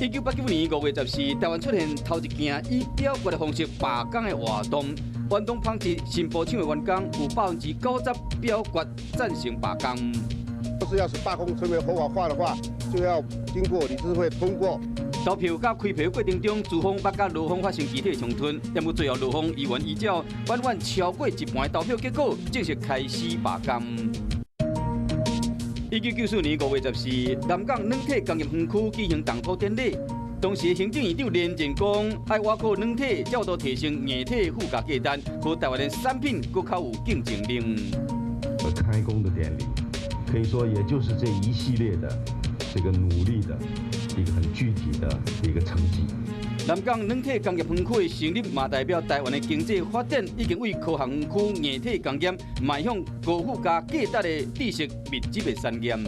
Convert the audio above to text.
1989年5月14，台灣出現頭一件以表決的方式罷工的活動。遠東紡織新埔廠的員工有90%表決贊成罷工。就是要是罷工成為合法化的話，就要經過理事會通過。投票佮開票過程中，資方捌佮勞方發生肢體衝突，但毋過最後勞方依原依照遠遠超過一半的投票結果，正式開始罷工。1994年5月14，南港軟體工業園區舉行動土典禮，當時行政院長連戰講，愛倚靠軟體，才有法度提升硬體附加價值，予台灣的產品閣較有競爭力。開工的典禮，可以說也就是這一系列的這個努力的一個很具體的一個成績。南港軟體工業園區的成立，嘛代表台灣的經濟發展已經為科學園區硬體工業邁向高附加價值的知識密集的產業。